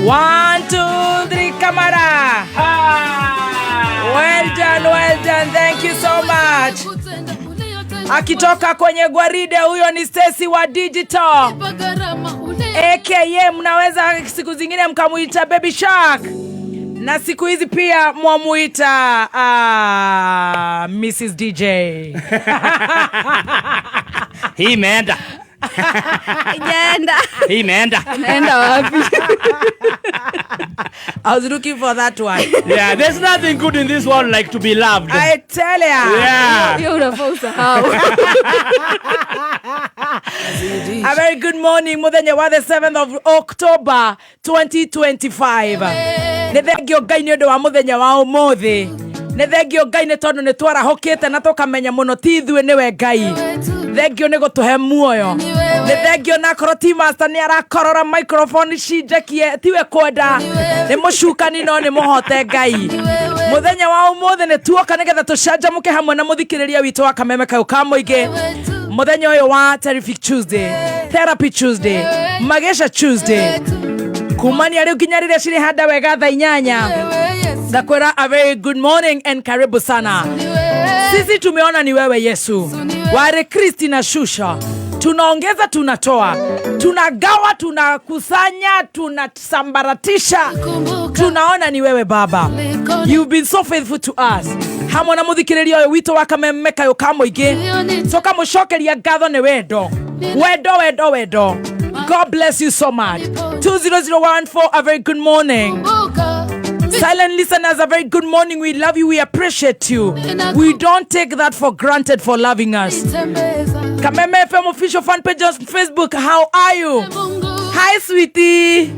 One, two, three, kamera. Well done, well done. Thank you so much. Akitoka kwenye gwaride, huyo ni Stacy wa Digital, aka mnaweza siku zingine mkamuita Baby Shark, na siku hizi pia mwamuita Mrs DJ. Hii imeenda. Ijaenda. Hii imeenda. Naenda wapi? I was looking for that one. Yeah, there's nothing good in this world like to be loved. I tell ya. Hiyo unafaa usahau. A very good morning, muthenya wa the 7th of October 2025. Nĩ thengio Ngai nĩ ũndũ wa mũthenya wa ũmũthĩ. Nĩ thengio Ngai nĩ tondũ nĩ twarahũkĩte na tũkamenya mũno ti ithuĩ, nĩwe Ngai. Thengio nĩ gũtũhe muoyo. Nĩ thengio na akorwo ti master nĩ arakorora microphone cinjekie, tiwe kwenda, nĩ mũcukani, no nĩ mũhote Ngai. Mũthenya wa ũmũthĩ nĩ tuoka nĩgetha tũcanjamũke hamwe na mũthikĩrĩria witũ wa Kameme kayũ ka mũingĩ, mũthenya ũyũ wa Terrific Tuesday, Therapy Tuesday, Magesha Tuesday, kumania rĩu nginya rĩrĩa cirĩ handa wega thaa 8. Ndakwĩra a very good morning and karibu sana. Sisi tumeona ni wewe Yesu ware Kristi na shusha, tunaongeza, tunatoa, tunagawa, tunakusanya, tunasambaratisha, tunaona ni wewe Baba. You've been so faithful to us. Hamwe na muthikiriria ũyũ witũ wa Kameme kayũ ka mũingĩ, tũkamũcokeria ngatho nĩ wendo, wendo, wendo, wendo. God bless you so much. 20014, a very good morning. Silent listeners, a very good morning. We love you. We appreciate you. We don't take that for granted for loving us. Kameme FM official fan page on Facebook. How are you? Hi, sweetie.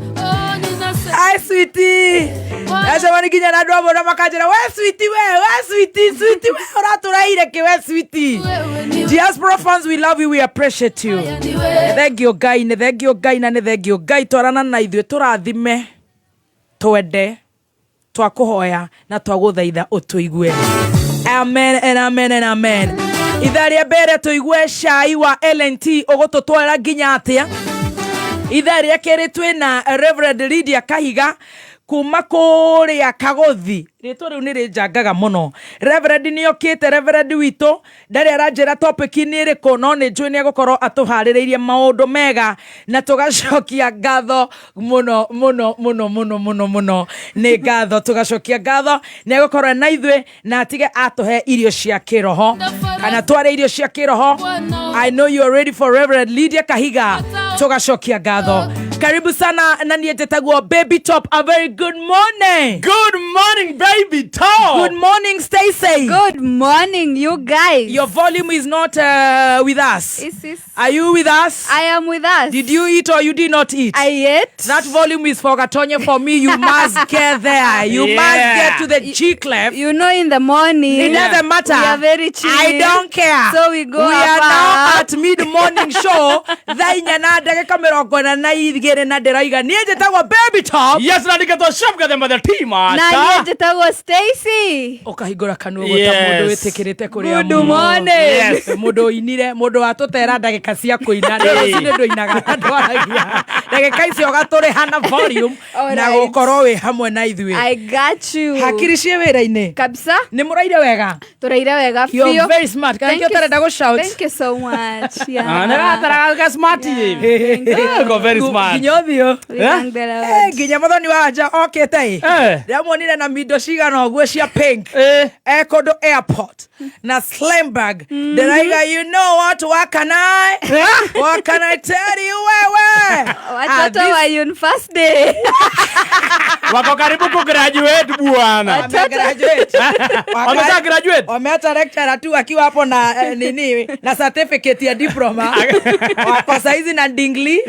Hi, sweetie. Ndacemania nginya na andũ amwe na makanjĩra, "We sweetie, we sweetie, sweetie, we ũratũraire kĩ, we sweetie?" Diaspora fans, we love you, we appreciate you. Nĩ thengio Ngai, nĩ thengio Ngai na nĩ thengio Ngai. Twarana na ithuĩ, tũrathime, twende, twakũhoya na twagũthaitha ũtũigue. Amen and amen and amen. Ithaa rĩa mbere tũigue cai wa LNT ũgũtũtwara nginya atĩa. Ithaa rĩa kerĩ twĩna Reverend Lydia Kahiga kuma kũrĩa Kagothi. Rĩtwa rĩu nĩ rĩnjangaga mũno. Reverend nĩ okĩte. Reverend witũ ndarĩ aranjĩra topic nĩ ĩrĩkũ, no nĩ njũĩ nĩ egũkorwo atũharĩrĩirie maũndũ mega, na tũgacokia ngatho mũno mũno mũno mũno mũno mũno. Nĩ ngatho, tũgacokia ngatho. Nĩ egũkorwo na ithuĩ na atige atũhe irio cia kĩroho kana tware irio cia kĩroho. I know you are ready for Reverend Lydia Kahiga. Tũgacokia ngatho, karibu sana. Na niĩ njĩtagwo Baby Top. A very good morning. Good morning, Baby Top. Good morning, Stacy. Good morning, you guys. Your volume is not with us. Are you with us? I am with us. Did you eat or you did not eat? I ate. That volume is for Gatonye. For me, you must get there. You must get to the G clef. You know, in the morning. It doesn't matter. We are very chill. I don't care. So we go We are up, now up. at mid morning show, thaa 4 na ndagĩka 42, na ndĩroiga niĩ njĩtagwo Baby Top. Yes, na nĩgetwo Chef Gathemba the team. Na niĩ njĩtagwo Stacy. Ũkahingũra kanua gwĩta mũndũ wĩtĩkĩrĩte kũrĩa Good mũno. morning. Mũndũ ũinire, mũndũ watũtera ndagĩka cia kũina. Nĩ rũcinĩ ndũinaga, ndwaragia ndagĩka icio, ũgatũrĩha na volume All na right. gũkorwo wĩ hamwe na ithuĩ. I got you. Hakiri ciĩ wĩra-inĩ? Kabisa. Nĩ mũraire wega? Tũraire wega You're biũ. very smart. Kana Thank kĩo you. ũtarenda gũ-shout? Thank you so much. Yeah. Ah, nĩgataraga smart. Thank Go very smart. Nginya ũthiũ. We thank the Lord. Nginya mũthoni wa nja okĩte ĩ, ndĩramuonire na mindo cigana ũguo cia pink e kũndũ airport na slim bag. Ndĩraiga, "You know what can I tell you, wewe?" Watoto Ah, wa university. Wako karibu kugraduate, bwana. Wamegraduate. Wamesha graduate? Wameacha lecturer tu akiwa hapo na nini, na certificate ya diploma. Wako saizi na dingli.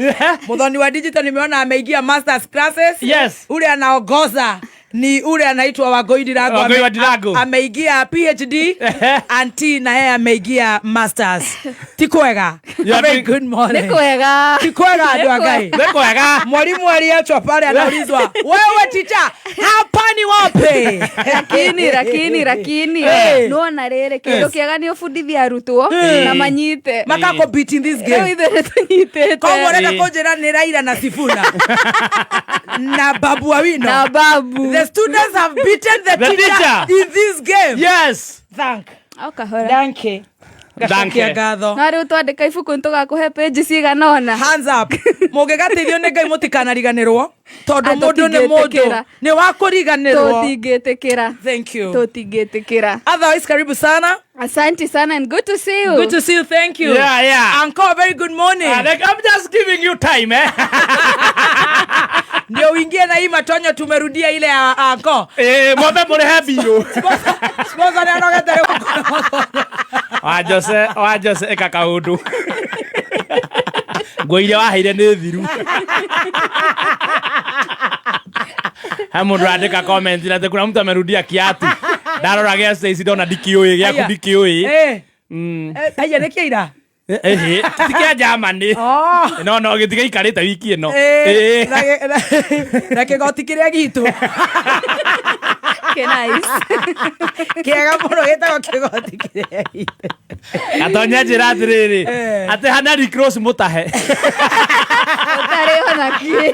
Muthoni wa digital nimeona ameingia masters classes. Ule anaongoza Ni ule anaitwa Wangui Ndirangu. Wangui wa Ndirangu. Ameingia PhD, anti na yeye ameingia masters. Ti kwega? You are Very doing- good morning. Nĩ kwega. Ti kwega andũ a Ngai? Nĩ kwega. Mwalimu aliachwa pale anaulizwa, wewe ticha, hapa ni wapi? Lakini lakini lakini Eh. nona rĩrĩ kĩndũ kĩega nĩ ũbundithia arutwo Eh. na manyite. Makako beat in this Rĩu game. ithuĩ nĩ tũnyitĩte. Koguo ũrenda Eh. kũnjĩra nĩ Raila na Sifuna na Babu Owino. Na babu. The students have beaten the, The teacher, teacher. in this game. Yes. Thank. O kahora. Danke. Ngacokia Danke. ngatho. No rĩu twandĩka ibuku nĩ tũgakũhe page cigana ũna. Hands up. Mũngĩgateithio nĩ Ngai mũtikanariganĩrwo tondũ Ah, mũndũ nĩ mũndũ tũtingĩtĩkĩra. nĩ wa kũriganĩrwo. Tũtingĩtĩkĩra. Thank you. Tũtingĩtĩkĩra. Otherwise, karibu sana. Asante sana and good to see you. Good to see you. Thank you. Yeah. Uncle, very good morning. Ah, like, I'm just giving you time, eh? Ndio uingie na hii matonyo tumerudia ile ya uncle. Eh, mothe mũrĩhe mbirũ. Sponsor nĩ anogete rĩu gũkũra. Wa Jose, wa Jose ĩka kaũndũ. Nguo iria waheire nĩ thiru. He mũndũ andĩka comment na atĩ kuna mtu amerudia kiatu. Ndarora gĩa Stacy ndona ndikĩũĩ, gĩaku Aya. ndikĩũĩ. Eh. Eh, aya nĩ kĩira. Ĩhĩ, ti kĩa Germany. Oh. No, no, gĩtigaikarĩte wiki ĩno. Eh, Ĩĩ. na kĩgoti kĩrĩa gitũ Okay, nice. kĩega mũno gĩtagwo kĩgoti kĩrĩa gitũ. Gatonya njĩra atĩrĩrĩ, Eh. atĩ hana Rick Ross mũtahe. Ũtarĩ ona kĩ.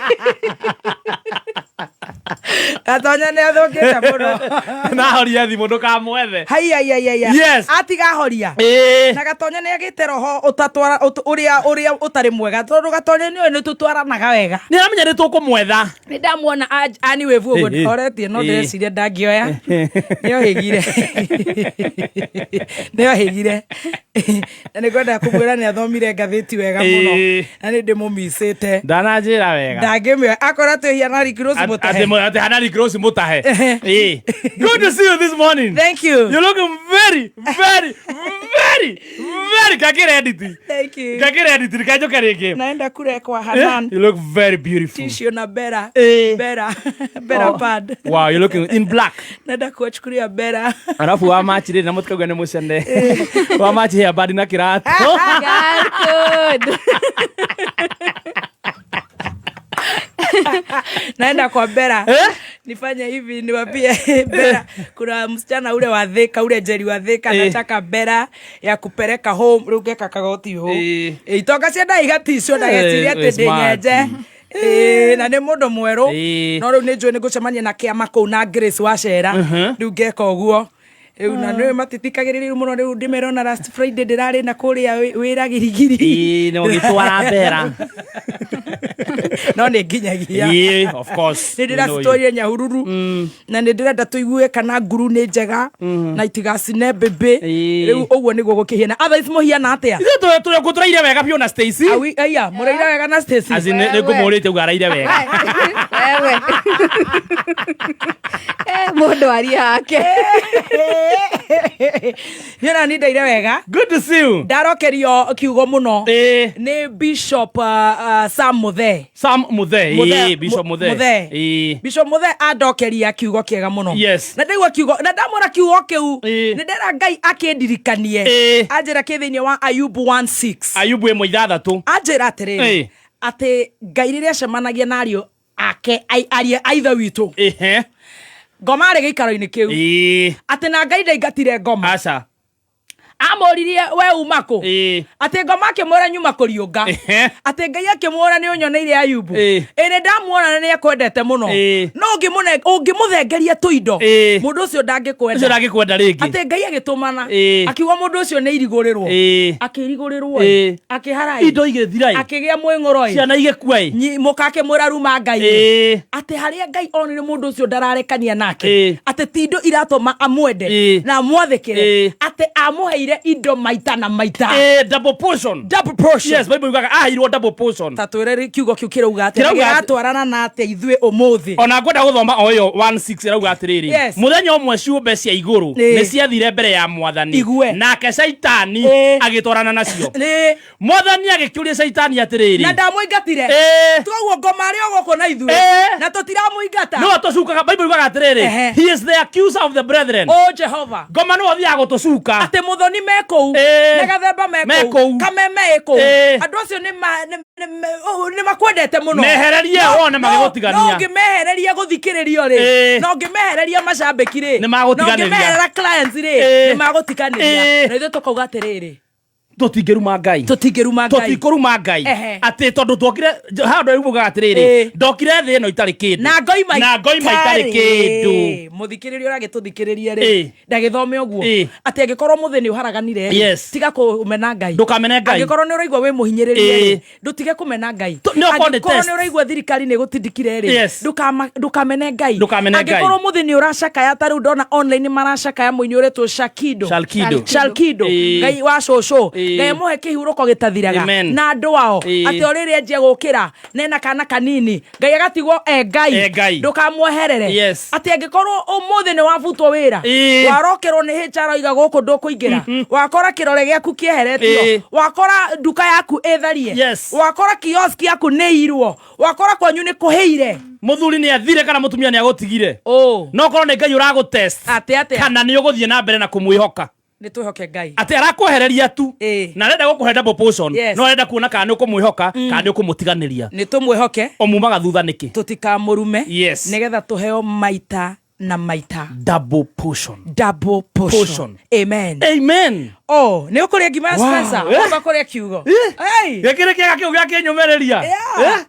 Gatonya nĩ athũkĩte mũno. Nahoria thimũ ndũkamwethe. Haiya haiya haiya. Yes. Atiga horia. Ĩĩ. Na Gatonya nĩ agĩte roho ũtatwara ũrĩa ũrĩa ũtarĩ mwega tondũ Gatonya nĩoĩ nĩ tũtwaranaga wega. Nĩ aramenya nĩ tũkũmwetha. Nĩ ndamuona ani wĩvu ũguo Eh, eh. oretie no Eh. ndĩreciria ndangĩoya. Nĩohĩgire. Nĩohĩgire. Na nĩngwenda kũmwĩra nĩ athomire ngathĩti wega mũno. Eh. Na nĩ ndĩmũmicĩte. Ndananjĩra wega. Ndangĩmĩoya akorwo twĩhia na Rick Ross mũtahe. Atĩ hana Rick Ross mũtahe. Ĩĩ. Good to see you this morning. Thank you. You're looking very, very, very, very kakĩra edit. Thank you. Kakĩra edit rĩkanjũke rĩngĩ. Naenda kule kwa Eh, Hanan. You look very beautiful. Tissue na Bera. Eh. Bera. Bera Oh. pad. Wow, you're looking in black. Naenda kuwachukulia Bera. Arabu wa machi rĩ na mũtikauge nĩ mũcene. Wa machi hair band na kĩratũ. God good. Naenda kwa Bera. Eh? Nifanye hivi niwapie Bera. Kuna msichana ule wa Thika, ule Jerry wa Thika Eh. anataka Bera ya kupeleka home. Rĩu ngeka kagoti hũ. Eh. Eh, itonga cia ndaiga tissue ndageciria Eh, atĩ smart. ndĩnyenje. Eh, na nĩ mũndũ mwerũ Eh. no rĩu nĩ njũĩ nĩ ngũcemania na kĩama kũu na Grace Wacera rĩu ngeka ũguo rĩu na nĩ matitikagĩrĩria mũno rĩu ndĩmerona last Friday ndĩrarĩ na kũrĩa wĩra girigiri Ĩĩ, nĩ ũgĩtwara mbera. no nĩ nginyagia Ĩĩ, of course. nä ndä racitwarire nyahururu na nä ndä renda tå igue kana nguru nä njega na itigacine mbämbä Ĩĩ. rä u å guo nä guo gå kä hiana otherwise må hiana atä a Ithuĩ tũraire wega biũ na Stacy. aya må raira wega na Stacy. As in, nĩ ngũmũrĩte uga araire wega. Wewe. Eh, mũndũ aria ake. Niĩ ona ni ndaire wega Good to see you. ndarokerio kiugo mũno Ĩĩ. nĩ Bishop Sam Muthee. Sam Muthee. Muthee, Ĩĩ, Bishop Muthee. Muthee. Ĩĩ. Bishop Muthee andokeria kiugo kĩega mũno Yes. na ndaigua kiugo na ndamwĩra kiugo kĩu Ĩĩ. nĩ ndera Ngai akĩndirikanie Ĩĩ. anjĩra kĩ thĩinĩ wa Ayubu 1:6 Ayubu ĩmwe ithathatũ. anjĩra atĩrĩrĩ Ĩĩ. atĩ Ngai rĩrĩa acemanagia na ariũ ake ariũ a ithe witũ Ĩhĩ. ngoma arĩ gĩikaro-inĩ kĩu Ĩĩ. atĩ na Ngai ndaingatire ngoma Aca. amũririe we uma kũ Ĩĩ. atĩ ngoma akĩmwĩra nyuma kũriũnga Ehe. atĩ Ngai akĩmwĩra nĩ ũnyoneire Ayubu Ĩĩ. ĩ nĩ ndamuona na nĩ akwendete mũno Ĩĩ. no ũngĩmũthengeria tũindo Ĩĩ. mũndũ ũcio Ũcio ndangĩkwenda ndangĩkwenda rĩngĩ. atĩ Ngai agĩtũmana Ĩĩ. akiuga mũndũ ũcio nĩ irigũrĩrwo Ĩĩ. akĩrigũrĩrwo Ĩĩ. akĩhara Indo igĩthira ĩ. akĩgĩa mwĩng'ũro ĩ Ciana igĩkua ĩ. Mũka akĩmwĩra ruma Ngai ĩ. Ĩĩ. atĩ harĩa Ngai onire mũndũ ũcio ndararekania nake Ĩĩ. atĩ ti indo iratũma amwende Ĩĩ. na amwathĩkĩre Ĩĩ. atĩ amũheire Amũheire indo maita na maita. Double portion. Double portion. Yes, Bible yugaga aheirwo double portion. Ta twĩre kiugo kĩu kĩrauga atĩa? Kĩrauga atĩ- Kĩratwarana na atĩa ithuĩ ũmũthĩ? Ona ngwenda gũthoma o ĩyo 1:6 ĩrauga atĩrĩrĩ, Yes. mũthenya ũmwe ciũmbe cia igũrũ nĩ ciathire mbere ya mwathani, Igue. nake caitani agĩtwarana nacio. Nĩ Mwathani agĩkĩũria caitani atĩrĩrĩ, na ndamũingatire. Toguo ngoma arĩ o gũkũ na ithuĩ na tũtiramũingata. Nĩwe tũcukaga. Bible yugaga atĩrĩrĩ, he is the accuser of the brethren. O Jehova. Ngoma nĩwe ũthiaga gũtũcuka. Atĩ mũthoni me kũu na gathemba me Me kũu, kũu. kameme ĩ kũu. Andũ acio nĩ makwendete mũno. Mehererie wone magĩgũtigania. No ũngĩmehereria gũthikĩrĩrio rĩ, na ũngĩmehereria macambĩki rĩ, Nĩ magũtiganĩria. na ũngĩmeherera clients rĩ, nĩ magũtiganĩria. Na ithuĩ tũkauga atĩrĩrĩ, Tũtingĩruma Ngai. Tũtingĩruma Ngai. Tũtikũruma Ngai. Atĩ tondũ twokire handũ yugaga atĩrĩrĩ, ndokire thĩ ĩno itarĩ kĩndũ na ngoima na ngoima itarĩ kĩndũ. Mũthikĩrĩria ũragĩtũthikĩrĩria rĩ, ndagĩthome ũguo, atĩ angĩkorwo mũthĩ nĩ ũharaganire rĩ, tiga kũmena Ngai. Ndũkamene Ngai. Angĩkorwo nĩ ũraigua wĩ mũhinyĩrĩrie rĩ, ndũtige kũmena Ngai. Nĩ okorwo nĩ Angĩkorwo test. nĩ ũraigua thirikari nĩ ĩgũtindĩkire rĩ, ndũkamene Ngai. Ndũkamene Ngai. Angĩkorwo mũthĩ nĩ ũracakaya, ta rĩu ndona online maracakaya mũini ũretwo Shakido. Shalkido. Shalkido. Ngai wa cũcũ, Ngai mũhe kĩhurũko gĩtathiraga Amen. na andũ ao. Atĩ o rĩrĩ anjia gũkĩra nena kana kanini, Ngai agatigwo e Ngai. E Ngai. Ndũkamweherere. Atĩ angĩkorwo ũmũthĩ nĩ wabutwo wĩra, warokerwo nĩ HR oiga gũkũ ndũkũingĩra, wakora kĩrore gĩaku kĩeheretio, wakora nduka yaku ĩtharie, wakora kiosk yaku nĩ irwo, wakora kwanyu nĩ kũhĩire, Mũthuri nĩ athire kana mũtumia nĩ agũtigire, no korwo nĩ Ngai ũragũtest Atĩ atĩa? kana nĩ ũgũthiĩ na mbere na kũmwĩhoka. Nĩ twĩhoke Ngai. Atĩ arakwehereria tu na arenda gũkũhe double portion, no arenda kuona kana nĩ ũkũmwĩhoka kana nĩ ũkũmũtiganĩria. Nĩ tũmwĩhoke. Ũmumaga thutha nĩkĩ? Tũtikamũrume, nĩgetha tũheo maita na maita. Double portion. Double portion. Portion. Amen. Amen. Oh, nĩ ũkũrĩa ngima ya Wow. Spencer? Ũkwamba kũrĩa kiugo. Hey! Gĩkĩ nĩ kĩega kĩu gĩa kĩnyũmĩrĩria. Yeah.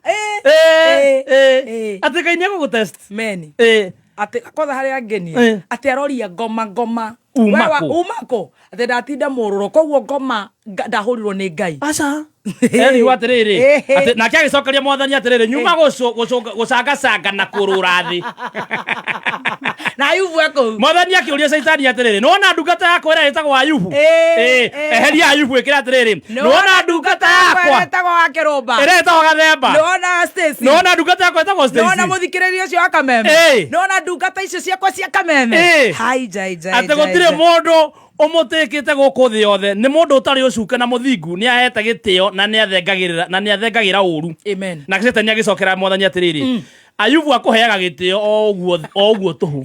Atĩ Ngai nĩ egũgũtest. Meni. Atĩ kwanza harĩa ngenie, atĩ aroria ngoma ngoma Uma Wewa- kũ? uma kũ? Atĩ ndatinda mũrũrũ, koguo ngoma ndahũrirwo nĩ Ngai. Aca eriu atĩrĩrĩ, atĩ nake agĩcokeria mwathani atĩrĩrĩ, nyuma gũcangacanga na kũrũra thĩ. Na Ayubu e kũu. Mwathani akĩũria caitani atĩrĩrĩ, nĩwona ndungata yakwa ĩrĩa ĩtagwo Ayubu? Eheria Ayubu, ĩkĩra atĩrĩrĩ, nĩwona ndungata yakwa ĩtagwo wa kĩrũmba, ĩrĩa ĩtagwo Gathemba? Nĩwona Stacy? Nĩwona ndungata yakwa ĩtagwo Nĩwona Stacy? mũthikĩrĩria ũcio wa Kameme? Nĩwona ndungata icio ciakwa cia Kameme? Hai, jai, jai, Atĩ jai, gũtirĩ jai. mũndũ ũmũtĩkĩte gũkũ thĩ yothe, nĩ mũndũ ũtarĩ ũcuke na mũthingu, nĩ ahete gĩtĩo na nĩ athengagĩrĩra na nĩ athengagĩra ũru. Amen. Nake Caitani agĩcokera mwathani atĩrĩrĩ, Ayubu akũheaga gĩtĩo o ũguo o ũguo tũhũ?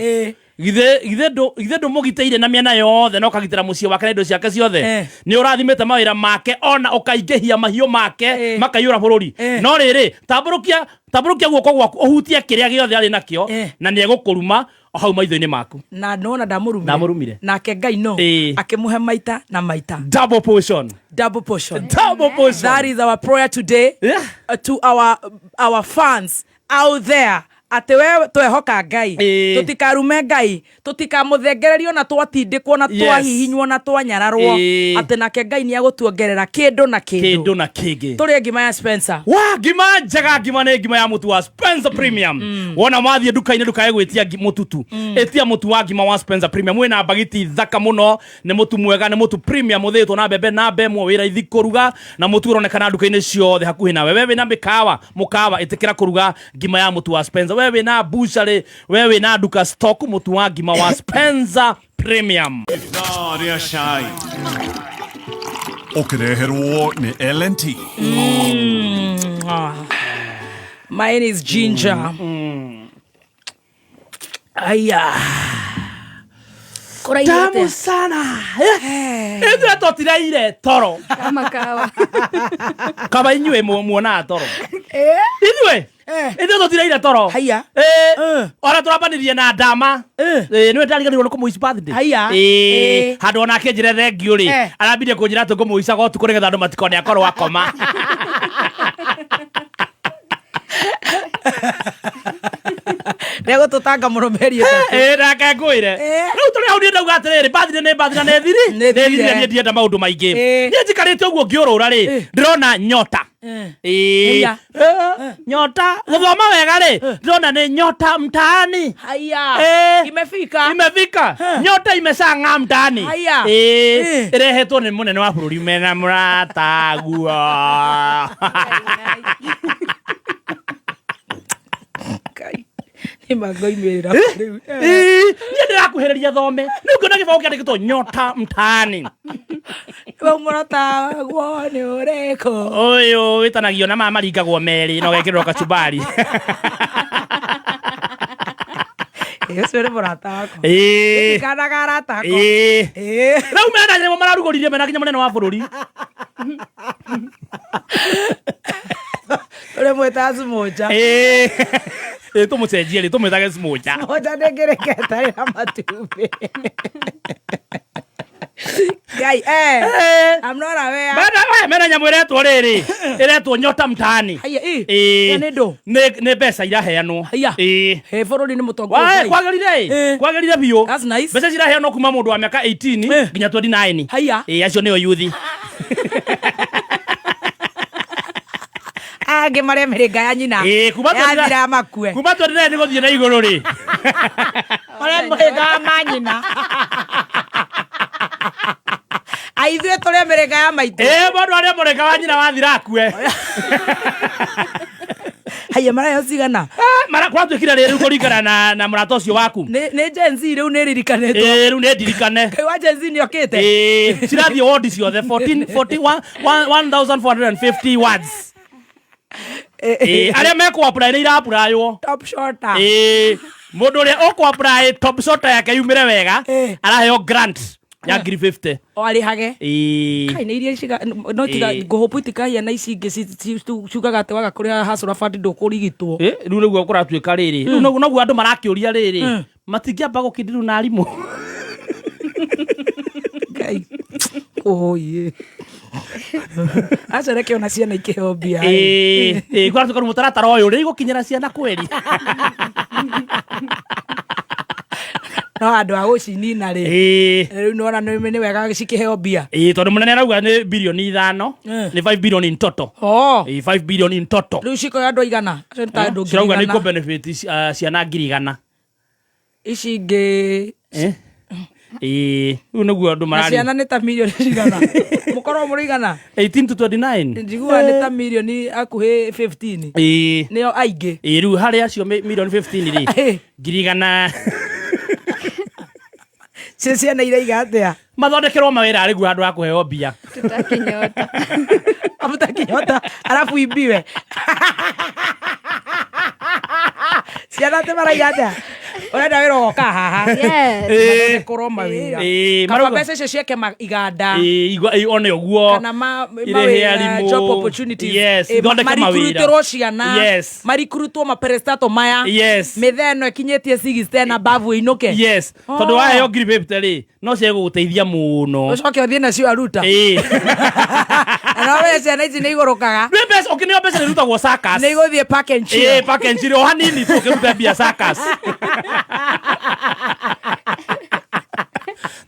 Githĩ githĩ ndũ githĩ ndũmũgitĩire na mĩena yothe na ũkagitĩra mũciĩ wake na indo ciake ciothe? Nĩ ũrathimĩte mawĩra make ona ũkaingĩhia mahiũ make makaiyũra bũrũri. No rĩrĩ, tambũrũkia tambũrũkia guoko gwaku ũhutie kĩrĩa gĩothe arĩ nakĩo, na nĩ egũkũruma o hau maitho-inĩ maku. Na nona ndamũrumire. Ndamũrumire. Nake Ngai no akĩmũhe maita na maita. Double portion. Double portion. Double portion. That is our prayer today, to our fans out there, atĩ we twehoka Ngai, tũtikarume Ngai, tũtikamũthengererio na twatindĩkwo na twahihinywo na twanyararwo, atĩ nake Ngai nĩ agũtuongerera kĩndũ na kĩndũ. Kĩndũ na kĩngĩ. Tũrĩe ngima ya Spencer. Wa ngima njega, ngima nĩ ngima ya mũtu wa Spencer Premium. Wona wathiĩ nduka-inĩ, ndukae gwĩtia mũtu tu, ĩtia mũtu wa ngima wa Spencer Premium wĩna mbagiti thaka mũno. Nĩ mũtu mwega, nĩ mũtu premium ũthĩĩtwo na mbembe na mbemwe, wĩ raithi kũruga, na mũtu ũronekana nduka-inĩ ciothe hakuhĩ nawe. We wĩna mĩkawa, mũkawa ĩtĩkĩra kũruga ngima ya mũtu wa Spencer. We wĩna butchery, we wĩna nduka, stock mũtu wa ngima wa Spencer Premium. Ithaa rĩa cai ũkĩreherwo nĩ L&T. Ah. Mine is ginger. Aya. Kũraire Tamu atĩa? sana. Ithuĩ tũtiraire toro. Kama kawa. Kaba inyuĩ muonaga toro, ithuĩ ithuĩ tũtiraire toro. Haiya. Ona tũrambanirie na ndama. Nĩwe ndariganĩirwo nĩ kũmũici birthday. Haiya. Handũ onake njĩre thengiũ rĩ, arambirie kũnjĩra atĩ ngũmũicaga ũtukũ nĩgetha andũ matikone akorwo akoma. Nĩegũtũtanga mũno mĩeri 3. Nake ngwĩre, rĩu tũrĩ hau, niĩ ndauga atĩrĩrĩ, birthday nĩ birthday na nĩ thiri Nĩ thirire. Nĩ thirire. Niĩ ndienda maũndũ maingĩ. Eh. Niĩ njikarĩte ũguo ngĩũrũra rĩ, ndĩrona nyota. Ĩĩ. Haiya. Eh, nyota gũthoma wega rĩ ndĩrona nĩ nyota mtaani. Haya. Eh. Imefika. Imefika. Nyota imeshang'aa mtaani. Haya. Ĩĩ. Eh. Ĩrehetwo nĩ mũnene wa bũrũri mena mũrataguo. Ngai. Nĩ mangoimĩrĩra rĩu. Ĩĩ, niĩ ndĩrakuhĩrĩria thome nĩ ũngĩona gĩbaũ kĩandĩkĩtwo nyota mtaani. We mũrataguo nĩ ũrĩkũ? Ũyũ wĩtanagio na maya maringagwo merĩ na ũgekĩrĩrwo kachumbari. Ĩ, ũcio nĩ mũrata wakwa. Ĩĩ. Ndirikanaga arata akwa. Ĩĩ. Ĩ. Rĩu mena nyamũ mararugũririe mena nginya mũnene wa bũrũri. Ũrĩa mwĩtaga Smoja. Ĩĩ. Ĩĩ, tũmũcenjie rĩ tũmwĩtage Smoja. Smoja ndĩngĩrĩka ĩtarĩ na matumbĩ. Ngai, eh. Eh. I'm not aware. Mena we, mena nyamũ ĩretwo rĩrĩ ĩretwo nyota mtaani. Haya, ĩ. Ĩĩ. Ĩyo nĩ ndũ? Nĩ mbeca iraheanwo. Haya. Ĩĩ. He bũrũri nĩ mũtongo. Wae, Ngai. kwagĩrire Eh. ĩ kwagĩrire biũ. That's nice. Mbeca ciraheanwo kuma mũndũ wa mĩaka 18 Eh. nginya 29. Haya. Ĩĩ, acio nĩo yuthi. Angĩ marĩa mĩrĩnga ya nyina. Ĩĩ, kuma 29 Yathira makue. Kuma 29 nĩ gũthiĩ na igũrũ rĩ. Marĩa mũrĩnga wa manyina. Aithuĩ tũrĩa mĩrĩnga ya maitũ. Ĩĩ, mũndũ arĩa mũrĩnga wa nyina wathira akue. Haya maraheo cigana? Kũratuĩkire rĩ rĩu kũringana na mũrata ũcio waku. Nĩ Gen Z rĩu nĩ ririkanĩtwo. Ĩĩ, rĩu nĩ ndirikane. Ngai wa Gen Z nĩ okĩte. Ĩĩ, cirathiĩ wondi ciothe 14 41 1450 words. Ĩĩ, arĩa mekũ-apply nĩ ira-applywo. Top shotter. Ĩĩ, mũndũ ũrĩa ũkũ-apply top shota yake yumĩre wega Eh. araheo grant ya ngiri 50. O arĩhage. Ĩĩ. Kai nĩ iria ciga no tiga Ĩĩ. ngũhũpu itikahia na ici ingĩ ciugaga atĩ waga kũrĩha hustler fund ndũkũrigitwo. Ĩ, rĩu nĩguo kũratuĩka rĩrĩ rĩu noguo andũ marakĩũria rĩrĩ matingĩamba gũkindĩrwo na arimũ. Ngai. Ũĩ. Aca reke ona ciana ikĩheo mbia. Ĩĩ, ĩĩ, kũratuĩka rĩu mũtaratara ũyũ rĩ igũkinyĩra ciana kweri. No andũ a gũcinina rĩ. Ĩĩ. Rĩu nĩwona nĩ wega cikĩheo mbia. Ĩĩ, tondũ mũnene arauga nĩ birioni 5 nĩ 5 billion in total. Oh. Ĩĩ, 5 billion in total. Rĩu cikoya andũ aigana? Acio nĩ ta andũ ngiri Cirauga nĩ igana. ikũ benefit ciana 100,000. Ici ingĩ Eh? Ĩĩ, rĩu nĩguo andũ na marari. ciana nĩ ta mirioni cigana? Mũkorwo mũrĩ igana? 18 to 29. Njiguaga nĩ ta mirioni hakuhĩ 15. Ĩĩ. Nĩo aingĩ. Ĩĩ, rĩu harĩ acio mirioni 15 rĩ Ĩ. 100,000 Cio ciana iraiga atĩa? Mathondekerwo mawĩra arĩ guo handũ ha kũheo mbia. Tutakinyota. Amtakinyota alafu ibiwe. Ciana atĩ maraiga atĩa? Ũrenda wĩra ũgoka haha. Yes. Ĩĩ. Mathondekerwo mawĩra. Ĩĩ, Kaba marauga- mbeca icio ciake iganda. Ĩĩ, ĩĩ, one ũguo. Kana Irehe mawĩra, arimũ. job opportunities. Yes, Ĩ, ithondeke mawĩra. marikurutĩrwo ciana. Yes. Marikurutwo maprestato maya. Yes. Mĩthaa ĩno ĩkinyĩtie 60 na babu ĩinũke. Yes. Oh. Tondũ waheo 50,000 rĩ no ciegũgũteithia mũno. Ũcoke ũthiĩ nacio aruta. Ĩĩ. Na no wee ciana ici nĩ igũrũkaga. Nĩ mbeca ũkĩneo mbeca nĩ irutagwo circus. Nĩ igũthiĩ park and chill. Ĩĩ, park and chill o hanini tu ũkĩrute mbia circus.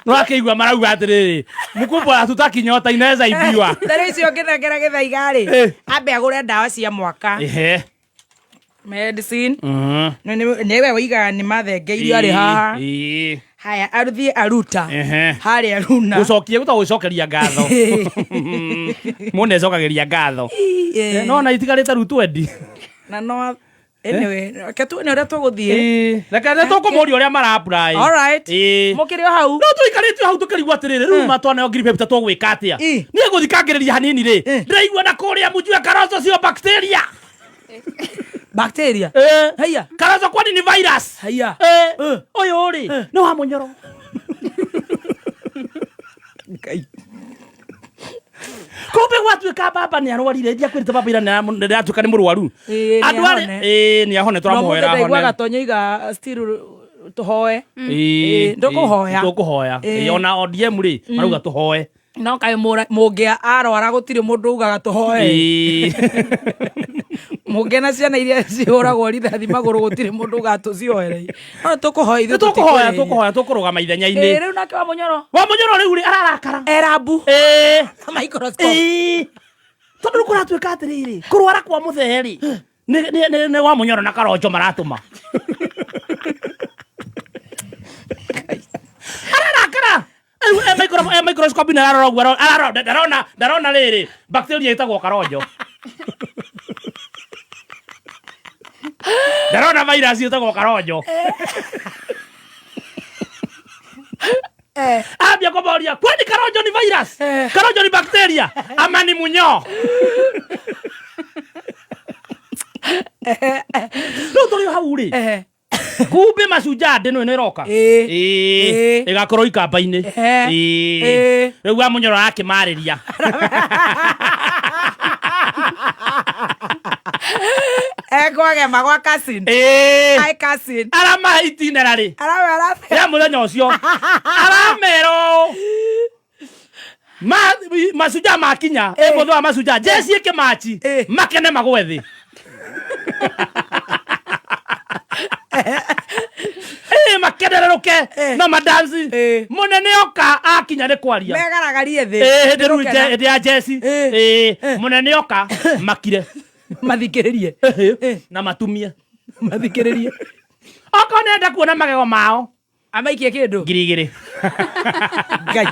Nĩwakĩigua marauga atĩrĩrĩ mkubwa hatutakinyota inaweza ibiwa. Ta rĩu icio ũngĩnengera gĩthaiga rĩ Eh. ambe agũre ndawa cia mwaka. Ehe. Medicine. Mhm. Nĩwe waigaga nĩ mathengeirio arĩ haha. Ĩĩ. Haya athiĩ aruta. Ehe. Harĩa runa. Gũcokia gũtagwo gũcokeria ngatho. Mũndũ nĩacokagĩria ngatho. Ĩĩ. No ona itigarĩte rĩu twendi. Na no anyway reke tuone ũrĩa tũgũthiĩ. Ĩĩ. Reke nĩ tũkũmũria ũrĩa mara apply. All right. Ĩĩ. Mũkĩrĩ o hau. No tũikarĩte hau tũkĩrigwo atĩrĩrĩ rĩu matwaneo 50,000 tũgwĩka atĩa? Ĩ. Niĩ gũthikangĩrĩria hanini rĩ Eh. ndĩraigua na kũrĩa mũjue Kalonzo sio bacteria. Bacteria. Eh. Haiya. Kalonzo kwani ni virus? Haiya. Eh. Eh. Ũyũ rĩ nĩ wa mũnyoro. Ngai. Kumbe gwatuĩka baba nĩ arwarire ndiakwĩrĩte baba ira nĩ aratuĩka nĩ mũrwaru. Ĩĩ, nĩ Andũ arĩa ahone. ĩĩ nĩ ahone No mũndũ tũramũhoera ndaiguaga ahone. Tonyo iga still tũhoe. Ĩĩ, Ĩĩ, ndũkũhoya. ĩĩ, tũkũhoya. Ĩĩ. Ĩĩ, ona ODM rĩ marauga tũhoe. No kaĩ mũngĩa arwara gũtirĩ mũndũ ugaga tũhoe. Ĩĩ. Mũngĩa na ciana iria cihũragwo rithathi magũrũ gũtirĩ mũndũ ugaga tũcihoere. No tũkũhoya ithuĩ Nĩ tũkũhoya tũtikũrĩria. tũkũhoya tũkũrũgama Ĩĩ, ithenya-inĩ. rĩu nake wa Mũnyoro Wa mũnyoro rĩu rĩ ararakara. Erabu Ĩĩ. na microscope. Ĩĩ. Tondũ rĩu kũratuĩka atĩrĩrĩ, kũrwara kwa mũthee rĩ, nĩ wa mũnyoro na karonjo maratũma. Ararakara. Rĩu e e microscope -inĩ ararora ũguo, ararora, ndarona rĩrĩ, bacteria ĩtagwo karonjo. Ndarona virus ĩtagwo karonjo. Ambia kũmoria, kwani karonjo ni virus? Karonjo ni bacteria? Ama ni munyoo? Rĩu tũrĩ o hau rĩ, kumbe Mashujaa ndĩ no ĩno ĩroka. Ĩĩ. Ĩĩ. Ĩgakorwo ikamba-inĩ. Ĩĩ. Ĩĩ. Rĩu wa mũnyoro arakĩmarĩria. Ekwagema gwa cousin. Ĩĩ. Hi cousin. Aramahe itinerary Arawera. ya mũthenya ũcio. Aramera ũũ. Mashujaa makinya ĩmũthĩ wa Mashujaa jeci ĩkĩmachi makene magwe thĩ. Ĩĩ, makenererũke na madansi. Mũnene oka akinya nĩ kwaria. Megaragarie thĩ. Ĩĩ, hĩndĩ rĩu Nĩgũkena. hĩndĩ ya jeci. Ĩĩ, mũnene oka makire. Mathikĩrĩrie. Na matumie. Mathikĩrĩrie. Okorwo nĩenda kuona magego mao. Amaikie kĩndũ. 2000. Ngai.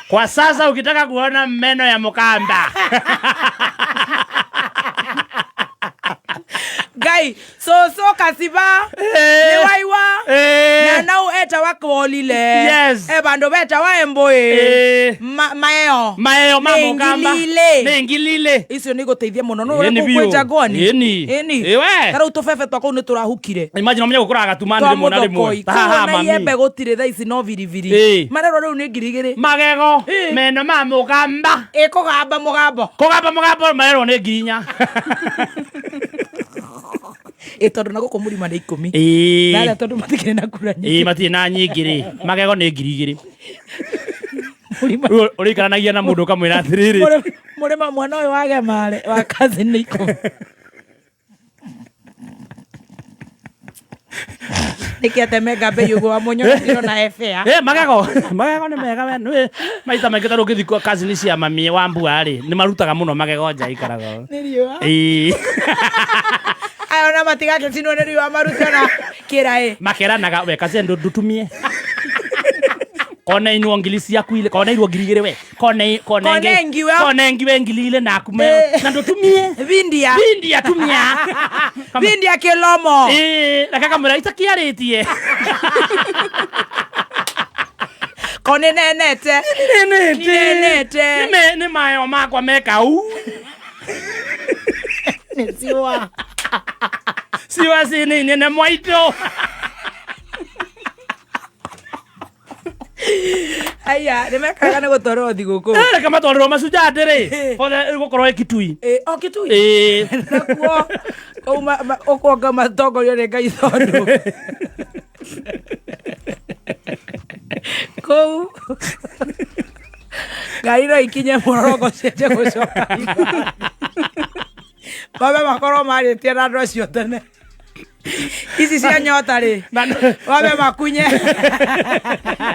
Kwa sasa ukitaka kuona meno ya Mukamba. Ngai, soso kasiba. Nĩ waiwa. Na nau etawa kwolile. Yes. E bandu betawa embui. Maeo. Maeo ma Nĩ Mukamba. ngilile. Nĩ ngilile. Icio nĩ igũteithia mũno no Ĩni ũrĩa biũ. kũu kwĩ Jangwani. Ĩni. Ĩni. Ĩ we. Ta rĩu tũbebe twa kũu nĩ tũrahukire. Imagine ũmenye gũkũraga gatumani Twa rĩmwe na rĩmwe. mũthokoi. Ta haha Kũu ona mami. iembe gũtirĩ thaa ici no biribiri. Ĩ. Marerwo rĩu nĩ 2000. Magego meno ma Mukamba. Ĩkũgamba mũgambo. Kũgamba mũgambo marerwo nĩ 4000. Ĩ tondũ na gũkũ mũrima nĩ 10. Ĩ. Narĩa tondũ matikĩrĩ na kura nyingĩ. Ĩ, matirĩ na nyingĩ rĩ. Magego nĩ 2000. Mũrima. Rĩu ũrĩikaranagia na mũndũ ũkamwĩra atĩrĩrĩ. Mũrĩma mwana ũyũ wagema rĩ, wa cousin nĩ 10. Nĩkĩ atemenga mbei ũguo wa mũnyoro ndĩrona e fair. Magego magego nĩ mega we nĩ maita maingĩ tarĩu ũngĩthiĩ kwa cousin cia mami wa mbua rĩ, nĩ marutaga mũno magego nja ikaraga. Nĩ riũa. Ĩĩ. Aya ona matigagĩcinwo nĩ riũa marute ona kĩraĩ. Makeranaga we kace ndutumie. Kone inwo ngili ciaku ile, kone irwo 2000 we. Kone kone Kone ngiwe. Kone ngiwe ngili ile naku me. Na ndutumie. Vindia. Vindia tumia. Vindia kĩlomo. Ĩĩ, na kakamwĩra itakiarĩtie. Kone nenete. Nenete. Nenete. Nĩ mayo makwa mekau. Nĩ ciwa. Ciwa cinini nĩ mwaitũ. Aya, nĩ mekaga nĩ gũtwarĩrwo thigũkũ. Reke matwarĩrwo Mashujaa ndĩrĩ. Othe ĩgũkorwo ĩ Kitui. Ĩ, o Kitui. Ĩĩ. Nakuo kũu ũkuonga matongorio nĩ Ngai tondũ. Kũu ngari no ikinye mũrorongo cianjie gũcoka. Mabe makorwo marĩtie na andũ acio tene. Ici cia nyota rĩ, wabe makunye.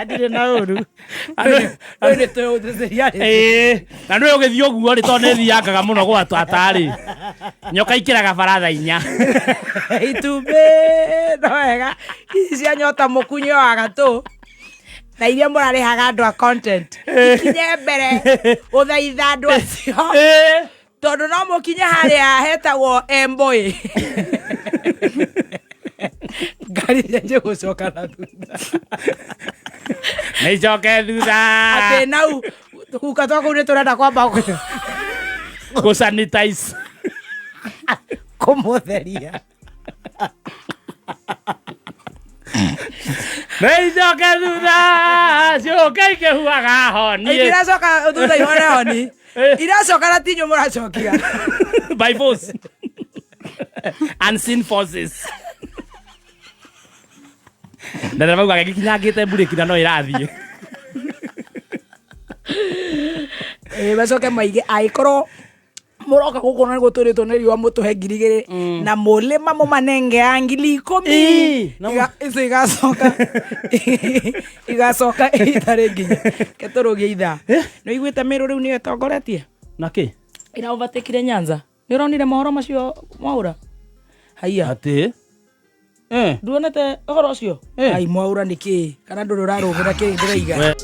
Ndirĩ na ũru. Rĩu nĩ twĩũthĩrĩria rĩ. Ĩĩ, na nĩwe ũgĩthiĩ ũguo rĩ, tondũ nĩ thiangaga mũno gwa tata rĩ. Nyoka ikĩraga baratha 4. Itumbĩ no wega. Ici cia nyota mũkunye wa gatũ. Na iria mũrarĩhaga andũ a content. Ikinye mbere gũthaitha andũ acio. Tondũ no mũkinye harĩa hetagwo Emboi. Ngari cianjie gũcoka na thutha. Nĩ icoke thutha. Atĩ nau kuka twa kũu nĩ tũrenda kwamba Gũ sanitize. Kũmũtheria. Nĩ icoke thutha ciũke ikĩhuaga honi. Itiracoka thutha ihore honi. Iracoka na tinyu mũracokia. By force. Unseen forces. Ndereba augaga gĩkinyangĩte mburĩki na no ĩrathiĩ. Ĩ, macoke maige angĩkorwo Mũroka gũkũ na nĩguo tũrĩtwo nĩ riũa mũtũhe 2000 na mũlĩma mũmanengea 10,000. Ĩĩ, na Icio igacoka igacoka itarĩ nginya ketũrũgie ithaa. Nĩ ũiguĩte Mĩrũ rĩu nĩyo ĩtongoretie? Na kä? Ira overtakire Nyanza. Nĩ ũronire mohoro macio mwaũra? Haiya. Atä. Nduonete ũhoro ũcio? Eh. Ai, mwaũra nĩ kĩ? Kana ndũrĩ ũrarũmĩra kĩ ndĩroiga? We.